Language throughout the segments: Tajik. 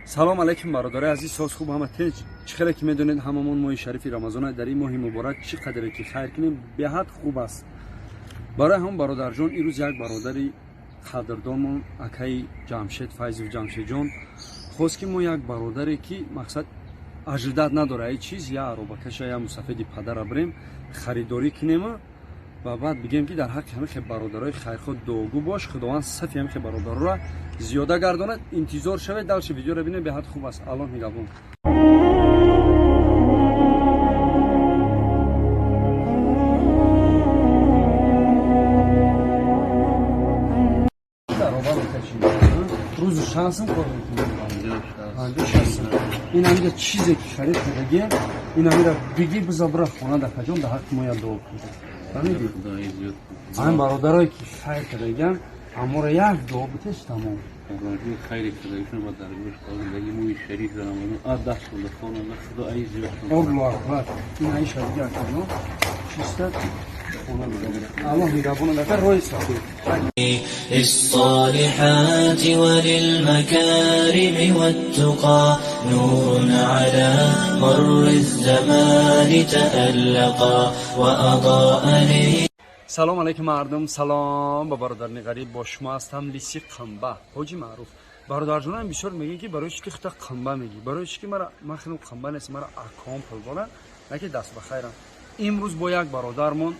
Салом алейкум, бародари азиз, соз хуб, ҳама тинч. Чӣ хеле ки медонед, ҳамамон моҳи шарифи Рамазон, дар ин моҳи муборак чӣ қадре ки хайр кунем, беҳад хуб аст. Барои ҳам бародарҷон, ирӯз як бародари қадрдонмон, акаи Ҷамшед Файзов Ҷамшедҷон, хост ки мо як бародаре ки мақсад аждад надора ай чиз, я аробакаша, я мусафеди падара бирем харидорӣ кунема ва баъд бигем ки дар ҳаққи ҳамихе бародарои хайрхоҳ дуогӯ бош, Худованд сафи ҳамихе бародароро зиёда гардонад. Интизор шавед, дальше видеоро бинед, беҳад хуб аст. Аллоҳ нигаҳбон. Рӯзу шансам кор мекунӣ? Ин ҳамида чизе ки харид кардагием, ин ҳамида биги, биза бира хона, дакаҷон, дар ҳаққи мо як дуо кун. Фаҳмидӣ? Ҳамин бародарое ки хайр кардагиам, аморо як дуо битеш, тамом. Хайри кардагишон ба даргоҳи зиндагӣ моҳи шариф Рамазон а даст шуда хонанда Худо ай зиёд. Аллоҳу акбар. Ин аиша дига, акаҷон, чиста хона. Аллоҳ нигаҳбон, ака, роҳи сафед. للصالحات وللمكارم والتقى نور على مر الزمان تألقا وأضاء لي. Салом алейкум, мардум, салом ба бародарни ғариб, бо шумо ҳастам Лиси Қамба, ҳоҷи маъруф. Бародарҷонам бисёр мегӯянд ки барои чӣ ки хута қамба мегӣ, барои чӣ ки мара ман хелам қамба нест, мара аком пул дорам, на ки даст ба хайрам. Имрӯз бо як бародармон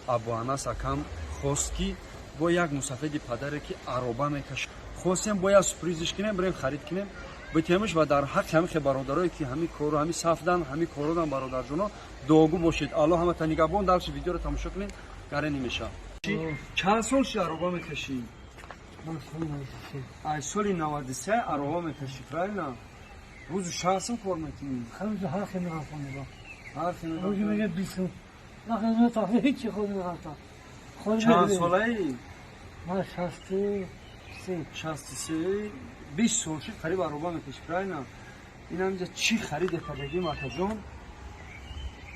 Абу Анас акам хост ки бо як мусафеди падаре ки ароба мекашад, хостем бо як сюрпризиш кунем, бирем харид кунем, битемиш ва дар ҳаққи ҳамихе бародарое ки ҳамин кору ҳамин сафдан, ҳамин кородан, бародарҷоно, дуогӯ бошед. Аллоҳ ҳамата нигаҳбон. Дальше видеоро тамошо кунед, гаре намеша. Чанд сол ши ароба мекашӣ? Ай соли 93 ароба мекашӣ, правильно? Рӯзу шансам кор мекунӣ? Ҳар чанд солаи? 63, 20 сол шид, қариб ароба мекашӣ, правильно? Ин ҳамҷа чӣ хариде кардагим, акаҷон,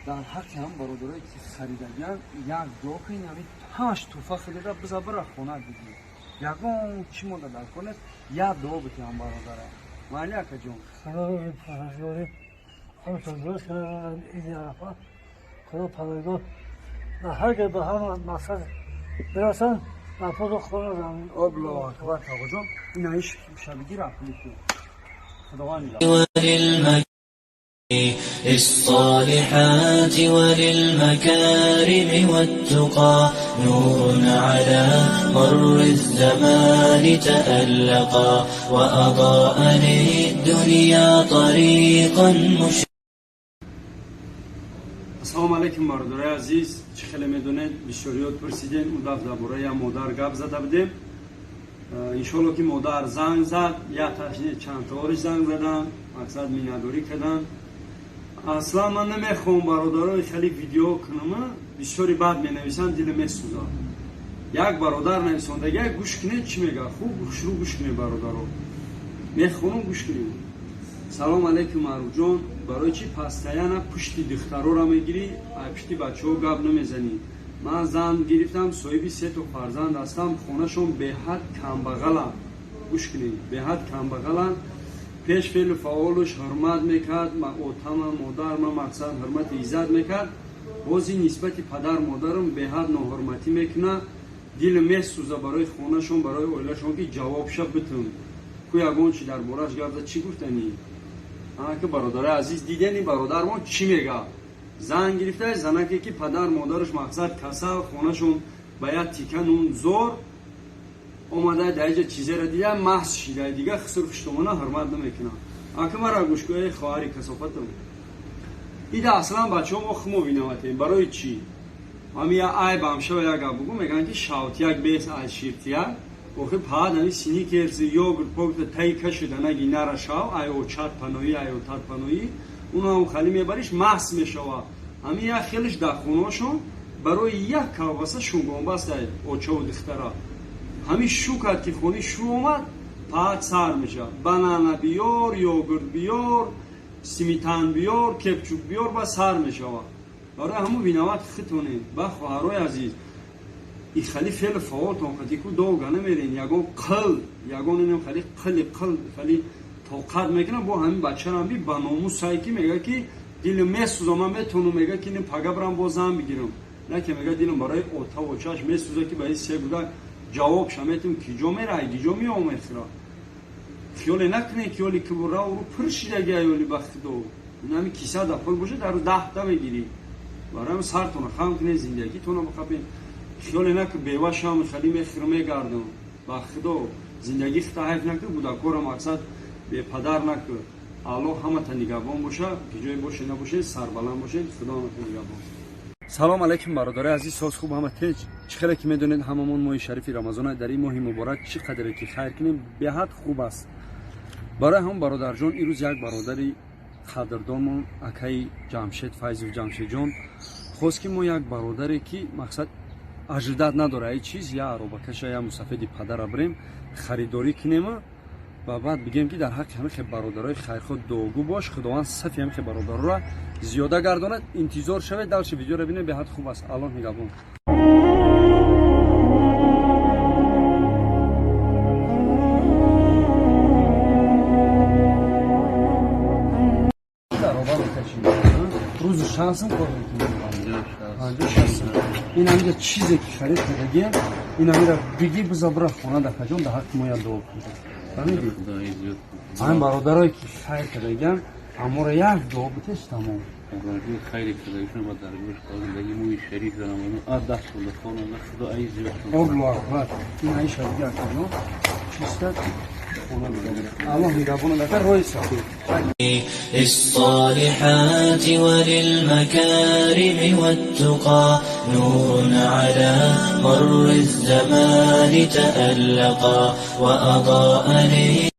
дар ҳаққи ҳам бародарое ки харидагиан як дуо кунед. Ҳами ҳамаш тӯҳфа харида, биза бира хона бигир, ягон чӣ монда дар кор нест, як дуо бити ҳам бародара. Майли, акаҷон? Худо парвардигор ба ҳар ҷой ба ҳама мақсад бирасан, ба хона. Аллоҳу акбар, тоғоҷон, ин аиш шабигир афлики. Худованд للصالحات وللمكارم والتقى نور على مر الزمان تألقا وأضاء للدنيا طريقا مشرقا. Ассалому алайкум, бародарои азиз. Чӣ хеле медонед, бисёриёт пурсидем, он дафъ дар бораи як модар гап зада будем. Иншоалло ки модар занг зад, як ташни чандтаориш занг задан, мақсад миннатдорӣ кардам. Аслан ман намехоҳам, бародарои, хеле видео кунам, бисёри бад менависанд, дили месӯзад. Як бародар нависондагия, гӯш кунед, чӣ мега. Хуб шурӯъ гӯш кунед, бародаро, мехонам, гӯш кунед. Салом алейкум, Маъруфҷон, барои чӣ постоянно пушти духтарора мегирӣ, пушти бачаҳо гап намезанӣ? Ман зан гирифтам, соҳиби сето фарзанд ҳастам, хонашон беҳад камбағаланд. Гӯш кунед, беҳад камбағаланд. Пеш феълу фаъолуш ҳурмат мекард отама, модарма, мақсад ҳурмати иззат мекард. Бози нисбати падар модарам беҳад ноҳурматӣ мекунад. Дилм месӯза барои хонашон, барои оилашон, ки ҷавобша битум ку ягон чи дар бораш гап зад. Чӣ гуфтанӣ, ки бародари азиз, дидени бародармон чӣ мега? Зан гирифта, занаке ки падар модараш мақсад касал, хонашон ба як тика нун зор омада, дар иҷа чизеро дида, маҳз шида, дига хисур хуштомона ҳурмат намекунад. Ака, мара гӯшкӯи, хоҳари касофатам, ида аслан бачаҳо мо хумо виноватем. Барои чӣ? Ҳами я айбам шава, як гап бугӯ, мегӯянд ки шавтияк бес аз ширтияк. Охи паад ами Сникерси, йогурт погта тай кашида наги нара шав, ай очат паноӣ, ай отат паноӣ, унаам хали мебариш, маҳс мешава. Ҳами як хелиш дар хонаошон барои як колбаса шугонбаст очаву духтара. Ҳами шу кард ки хони шу омад, паад сар мешавад: банана биёр, йогурт биёр, симитан биёр, кетчуп биёр, ба сар мешавад. Барои ҳамун виноват хитонед. Ба хоҳарои азиз, и хали феълу фаъолтон қати ку долга намерен, ягон қил, ягон инам хали қили қил хали. Тоқат мекунад, бо ҳамин бачарам би ба номусае ки мега ки дилм месӯза, ман метавонам, мега ки ин пага бирам боз зан бигирам. На ки мега дилм барои отаву чашм месӯза ки ба ин се кӯдак ҷавобша метим, ки ҷо мерай, ки ҷо меомехӯра. Хиёле накунед ки оли кибура уру пур шидаги аёли ба худо. Инами киса да пул боша, дар 10та мегирӣ. Барои ҳам сартона хам кунед, зиндагитона бихапед. Хиёле наку бева шам хали мехӯр мегардам. Ба худо зиндагӣ хита ҳайф накун, кӯдакҳоро мақсад бепадар накун. Аллоҳ ҳамата нигаҳбон боша, ки ҷое боше набошед, сарбаланд бошед, худо ҳамата нигаҳбон. Салом алайкум, бародарои азиз, соз хуб ҳама тинч. Чӣ хеле ки медонед, ҳамамон моҳи шарифи Рамазон, дар ин моҳи муборак чӣ қадре ки хайр кунем, беҳад хуб аст. Барои ҳам бародарҷон ирӯз як бародари қадрдонмон, акаи Ҷамшед Файзов Ҷамшедҷон, хост ки мо як бародаре ки мақсад ожидать надора ай чиз, я аробакаша, я мусафеди падара бирем харидорӣ кунема ва баъд бигем ки дар ҳаққи ҳамин хел бародарои хайрхоҳ дуогӯ бош, Худованд сафи ҳамин хел бародароро зиёда гардонад. Интизор шавед, дальше видеоро бинед, беҳад хуб аст. Аллоҳ нигаҳбон. Рӯзу шансам кор мекунем. 50-60. Ин ҳамиҷа чизе ки харид кардагием, ин ҳамира бигир, биза бира хона, дакаҷон, дар ҳаққи мо як дуо кун. Фаҳмидӣ? Ҳамин бародарое ки хайр кардагиам, аморо як дуо битеш, тамом. Хайре кардагишон ба даргоҳаш зиндагӣ мӯи шариф Рамазон а 10 сола хонанда худо ай зиёд. Аллоҳу акбар. Ин ай шадиги акаҷон чиста хона Аллоҳ нигаҳбон дака роҳи сафед. للصالحات وللمكارم والتقى نور على مر الزمان تألقا وأضاء لي.